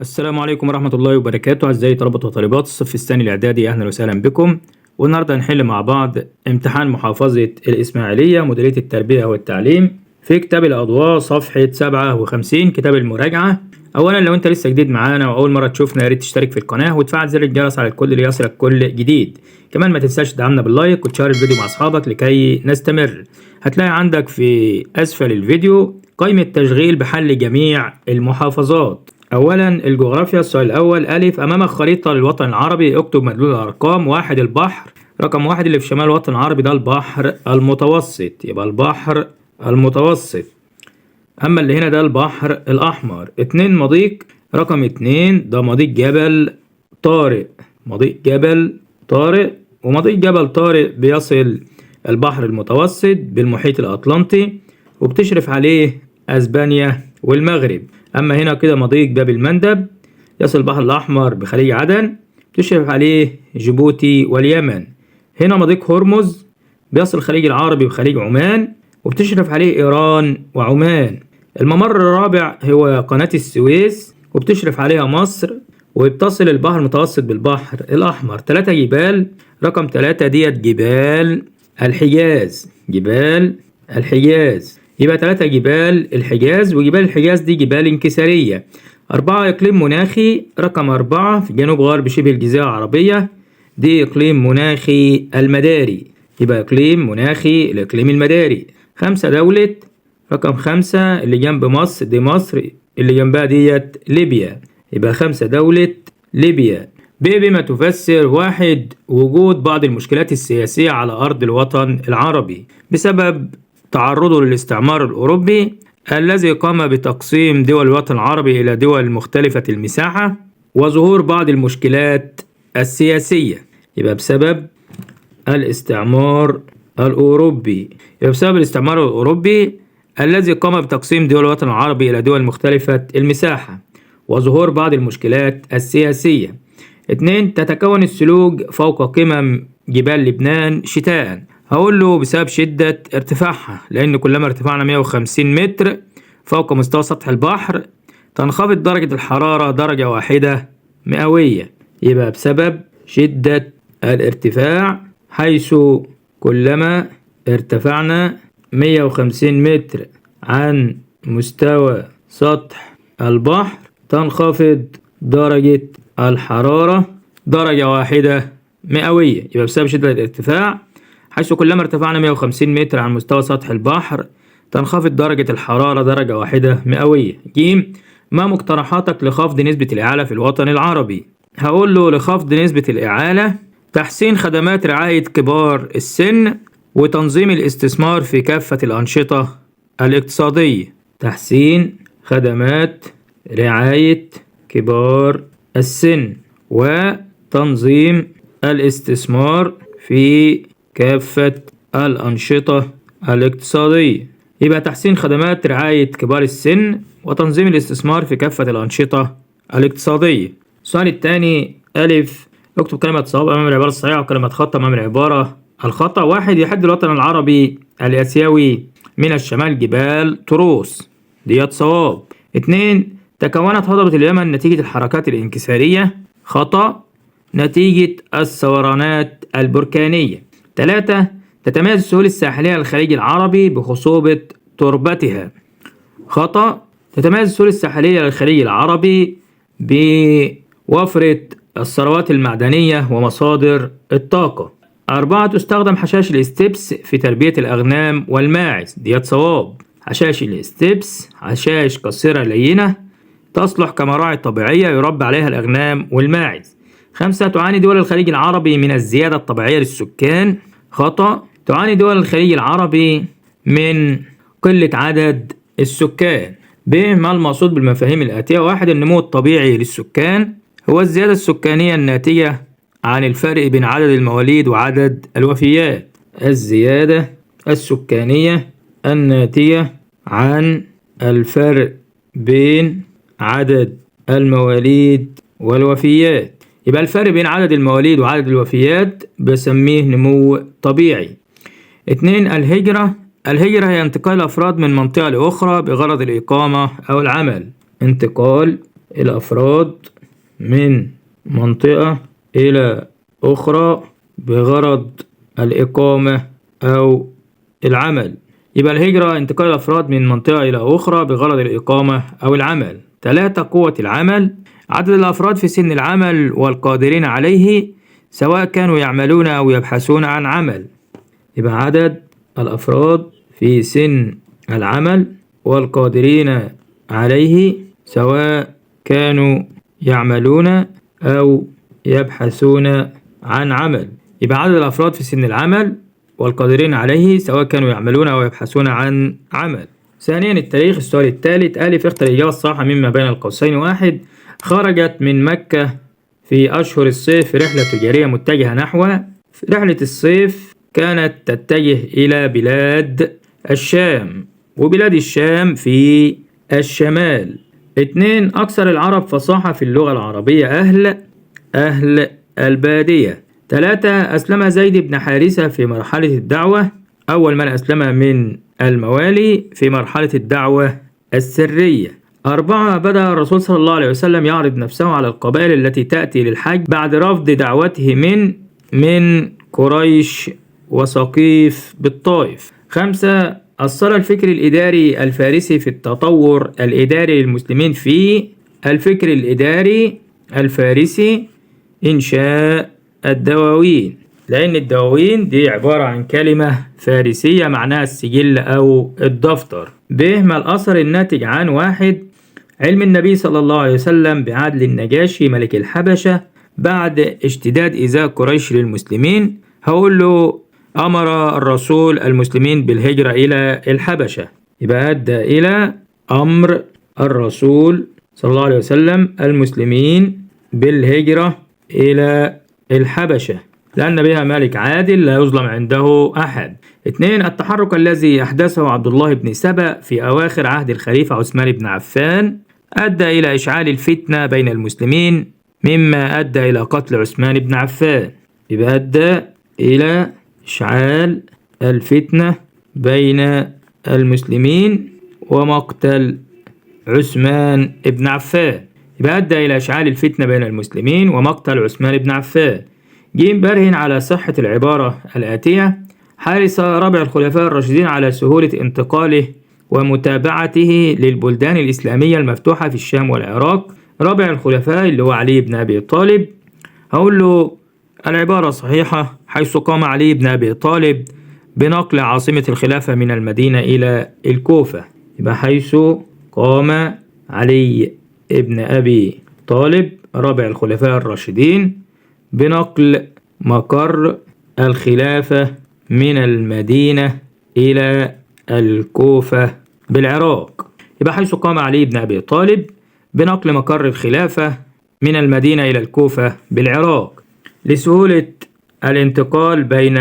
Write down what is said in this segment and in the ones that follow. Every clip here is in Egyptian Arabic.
السلام عليكم ورحمة الله وبركاته، أعزائي طلبة وطالبات الصف الثاني الإعدادي، أهلا وسهلا بكم. والنهاردة هنحل مع بعض امتحان محافظة الإسماعيلية، مديرية التربية والتعليم، في كتاب الأضواء صفحة 57 كتاب المراجعة. أولا لو أنت لسه جديد معانا وأول مرة تشوفنا، يا ريت تشترك في القناة وتفعل زر الجرس على الكل ليصلك كل جديد. كمان ما تنساش تدعمنا بال like وتشارك الفيديو مع أصحابك لكي نستمر. هتلاقي عندك في أسفل الفيديو قائمة تشغيل بحل جميع المحافظات. أولا الجغرافيا، السؤال الأول ألف: أمامك خريطة للوطن العربي، اكتب مدلول الأرقام. واحد، البحر رقم واحد اللي في شمال الوطن العربي ده البحر المتوسط، يبقى البحر المتوسط. أما اللي هنا ده البحر الأحمر. اتنين، مضيق رقم اتنين ده مضيق جبل طارق، مضيق جبل طارق. ومضيق جبل طارق بيصل البحر المتوسط بالمحيط الأطلنطي، وبتشرف عليه أسبانيا والمغرب. أما هنا كده مضيق باب المندب يصل البحر الأحمر بخليج عدن، تشرف عليه جيبوتي واليمن. هنا مضيق هرمز بيصل الخليج العربي بخليج عمان، وبتشرف عليه إيران وعمان. الممر الرابع هو قناة السويس، وبتشرف عليها مصر، وبتصل البحر المتوسط بالبحر الأحمر. ثلاثة، جبال رقم ثلاثة ديت جبال الحجاز، جبال الحجاز. يبقى ثلاثة جبال الحجاز، وجبال الحجاز دي جبال انكسارية. أربعة، إقليم مناخي رقم أربعة في جنوب غرب شبه الجزيرة العربية، دي إقليم مناخي المداري، يبقى إقليم مناخي الإقليم المداري. خمسة، دولة رقم خمسة اللي جنب مصر دي مصر، اللي جنبها ديت ليبيا، يبقى خمسة دولة ليبيا. ب بما تفسر: واحد، وجود بعض المشكلات السياسية على أرض الوطن العربي بسبب تعرضه للاستعمار الأوروبي الذي قام بتقسيم دول الوطن العربي إلى دول مختلفة المساحة، وظهور بعض المشكلات السياسية. يبقى بسبب الاستعمار الأوروبي، يبقى بسبب الاستعمار الأوروبي الذي قام بتقسيم دول الوطن العربي إلى دول مختلفة المساحة وظهور بعض المشكلات السياسية. اثنين، تتكون الثلوج فوق قمم جبال لبنان شتاء. هقول له بسبب شدة ارتفاعها، لأن كلما ارتفعنا 150 متر فوق مستوى سطح البحر تنخفض درجة الحرارة درجة واحدة مئوية. يبقى بسبب شدة الارتفاع، حيث كلما ارتفعنا 150 متر عن مستوى سطح البحر تنخفض درجة الحرارة درجة واحدة مئوية. يبقى بسبب شدة الارتفاع، حيث كلما ارتفعنا 150 متر عن مستوى سطح البحر تنخفض درجة الحرارة درجة واحدة مئوية. ج ما مقترحاتك لخفض نسبة الإعالة في الوطن العربي؟ هقول له لخفض نسبة الإعالة: تحسين خدمات رعاية كبار السن، وتنظيم الاستثمار في كافة الأنشطة الاقتصادية. تحسين خدمات رعاية كبار السن وتنظيم الاستثمار في كافة الأنشطة الاقتصادية. يبقى تحسين خدمات رعاية كبار السن وتنظيم الاستثمار في كافة الأنشطة الاقتصادية. السؤال الثاني ألف: اكتب كلمة صواب أمام العبارة الصحيحة وكلمة خطأ أمام العبارة الخطأ. واحد، يحد الوطن العربي الآسيوي من الشمال جبال طروس، ديت صواب. اتنين، تكونت هضبة اليمن نتيجة الحركات الانكسارية، خطأ، نتيجة الثورانات البركانية. ثلاثة، تتميز السهول الساحلية للخليج العربي بخصوبة تربتها، خطأ، تتميز السهول الساحلية للخليج العربي بوفرة الثروات المعدنية ومصادر الطاقة. أربعة، تستخدم حشائش الاستبس في تربية الأغنام والماعز، ديت صواب. حشائش الاستبس حشائش قصيرة لينة تصلح كمراعي طبيعية يربى عليها الأغنام والماعز. خمسة، تعاني دول الخليج العربي من الزيادة الطبيعية للسكان، خطأ، تعاني دول الخليج العربي من قلة عدد السكان. ب ما المقصود بالمفاهيم الآتية؟ واحد، النمو الطبيعي للسكان هو الزيادة السكانية الناتجة عن الفرق بين عدد المواليد وعدد الوفيات. الزيادة السكانية الناتجة عن الفرق بين عدد المواليد والوفيات. يبقى الفرق بين عدد المواليد وعدد الوفيات بسميه نمو طبيعي. اتنين، الهجرة. الهجرة هي انتقال الأفراد من منطقة لأخرى بغرض الإقامة أو العمل. انتقال الأفراد من منطقة إلى أخرى بغرض الإقامة أو العمل. يبقى الهجرة انتقال الأفراد من منطقة إلى أخرى بغرض الإقامة أو العمل. 3 قوة العمل، عدد الأفراد في سن العمل والقادرين عليه سواء كانوا يعملون أو يبحثون عن عمل. يبقى عدد الأفراد في سن العمل والقادرين عليه سواء كانوا يعملون أو يبحثون عن عمل. يبقى عدد الأفراد في سن العمل والقادرين عليه سواء كانوا يعملون أو يبحثون عن عمل. ثانيا التاريخ، السؤال الثالث ألف اختر الإجابة الصحيحة مما بين القوسين. 1 خرجت من مكة في أشهر الصيف رحلة تجارية متجهة نحو، رحلة الصيف كانت تتجه إلى بلاد الشام، وبلاد الشام في الشمال. 2 أكثر العرب فصاحة في اللغة العربية أهل البادية. 3 أسلم زيد بن حارثة في مرحلة الدعوة، أول من أسلم من الموالي في مرحلة الدعوة السرية. 4 بدأ الرسول صلى الله عليه وسلم يعرض نفسه على القبائل التي تأتي للحج بعد رفض دعوته من قريش وثقيف بالطائف. 5 أثر الفكر الإداري الفارسي في التطور الإداري للمسلمين في الفكر الإداري الفارسي إنشاء الدواوين، لأن الدواوين دي عبارة عن كلمة فارسية معناها السجل أو الدفتر. ب ما الأثر الناتج عن 1 علم النبي صلى الله عليه وسلم بعدل النجاشي ملك الحبشة بعد اشتداد إيذاء قريش للمسلمين. هقول له أمر الرسول المسلمين بالهجرة إلى الحبشة، يبقى أدى إلى أمر الرسول صلى الله عليه وسلم المسلمين بالهجرة إلى الحبشة لأن بها ملك عادل لا يظلم عنده أحد. 2 التحرك الذي أحدثه عبد الله بن سبأ في أواخر عهد الخليفة عثمان بن عفان أدى إلى إشعال الفتنة بين المسلمين مما أدى إلى قتل عثمان بن عفان. يبقى أدى إلى إشعال الفتنة بين المسلمين ومقتل عثمان بن عفان. يبقى أدى إلى إشعال الفتنة بين المسلمين ومقتل عثمان بن عفان. ج برهن على صحة العبارة الآتية: حرص رابع الخلفاء الراشدين على سهولة انتقاله ومتابعته للبلدان الإسلامية المفتوحة في الشام والعراق. رابع الخلفاء اللي هو علي بن أبي طالب. هقول له العبارة صحيحة حيث قام علي بن أبي طالب بنقل عاصمة الخلافة من المدينة إلى الكوفة. يبقى حيث قام علي ابن أبي طالب رابع الخلفاء الراشدين بنقل مقر الخلافة من المدينة إلى الكوفة بالعراق. يبقى حيث قام علي بن أبي طالب بنقل مقر الخلافة من المدينة إلى الكوفة بالعراق لسهولة الانتقال بين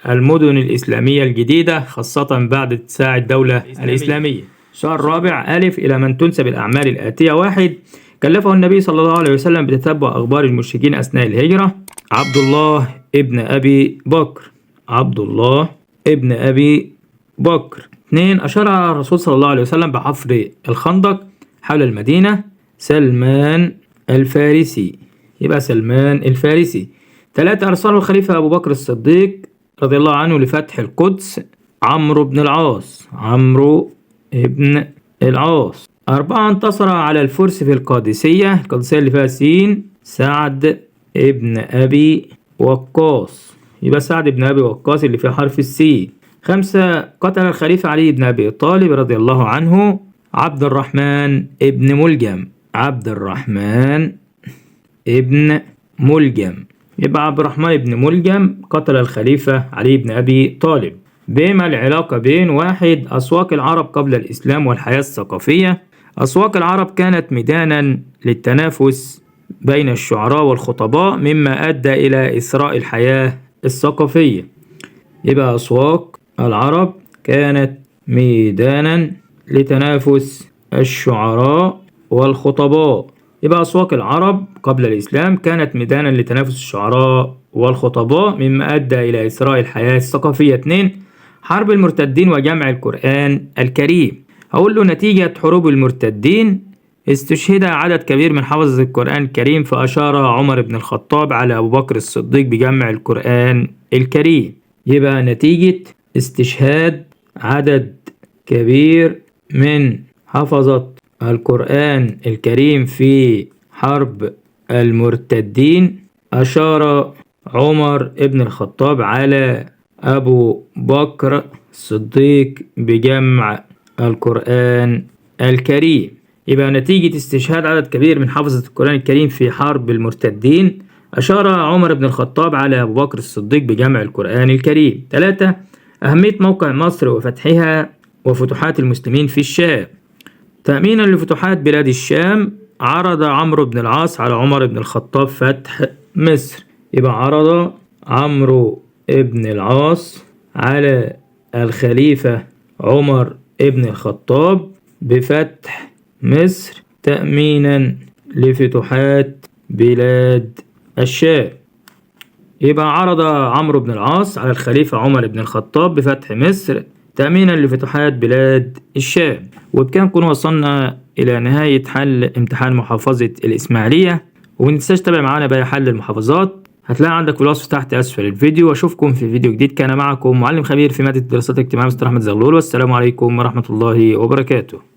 المدن الإسلامية الجديدة خاصة بعد اتساع الدولة الإسلامية. السؤال الرابع ألف إلى من تنسب الأعمال الآتية. 1 كلفه النبي صلى الله عليه وسلم بتتبع أخبار المشركين أثناء الهجرة. عبد الله ابن أبي بكر. عبد الله ابن أبي بكر. 2 أشار الرسول صلى الله عليه وسلم بحفر الخندق حول المدينة. سلمان الفارسي. يبقى سلمان الفارسي. 3 أرسله الخليفة أبو بكر الصديق رضي الله عنه لفتح القدس. عمرو بن العاص. عمرو ابن العاص. 4 انتصر على الفرس في القادسية، القادسية اللي فيها سين، سعد ابن أبي وقاص. يبقى سعد ابن أبي وقاص اللي فيها حرف السين. 5 قتل الخليفة علي بن أبي طالب رضي الله عنه عبد الرحمن ابن ملجم. عبد الرحمن ابن ملجم. يبقى عبد الرحمن بن ملجم قتل الخليفة علي بن أبي طالب. بما العلاقة بين 1 أسواق العرب قبل الإسلام والحياة الثقافية. أسواق العرب كانت ميدانا للتنافس بين الشعراء والخطباء مما أدى إلى إثراء الحياة الثقافية. يبقى أسواق العرب كانت ميدانا لتنافس الشعراء والخطباء. يبقى أسواق العرب قبل الإسلام كانت ميدانا لتنافس الشعراء والخطباء مما أدى إلى إثراء الحياة الثقافية. 2 حرب المرتدين وجمع القرآن الكريم. هقول له نتيجة حروب المرتدين استشهد عدد كبير من حفظة القرآن الكريم، فأشار عمر بن الخطاب على أبو بكر الصديق بجمع القرآن الكريم. يبقى نتيجة استشهاد عدد كبير من حفظة القرآن الكريم في حرب المرتدين، أشار عمر بن الخطاب على أبو بكر الصديق بجمع القرآن الكريم. يبقى نتيجة استشهاد عدد كبير من حفظة القرآن الكريم في حرب المرتدين، أشار عمر بن الخطاب على أبو بكر الصديق بجمع القرآن الكريم. 3. أهمية موقع مصر وفتحها وفتوحات المسلمين في الشام. تأمينا لفتوحات بلاد الشام، عرض عمرو بن العاص على عمر بن الخطاب فتح مصر. يبقى عرض عمرو بن العاص على الخليفة عمر بن الخطاب بفتح مصر تأمينا لفتوحات بلاد الشام. يبقى عرض عمرو بن العاص على الخليفة عمر بن الخطاب بفتح مصر تأمينا لفتوحات بلاد الشام. وبكده نكون وصلنا إلى نهاية حل امتحان محافظة الإسماعيلية. ومتنساش تتابع معانا باقي حل المحافظات، هتلاقي عندك في الوصف تحت أسفل الفيديو. وأشوفكم في فيديو جديد. كان معكم معلم خبير في مادة الدراسات الاجتماعية مستر أحمد زغلول، والسلام عليكم ورحمة الله وبركاته.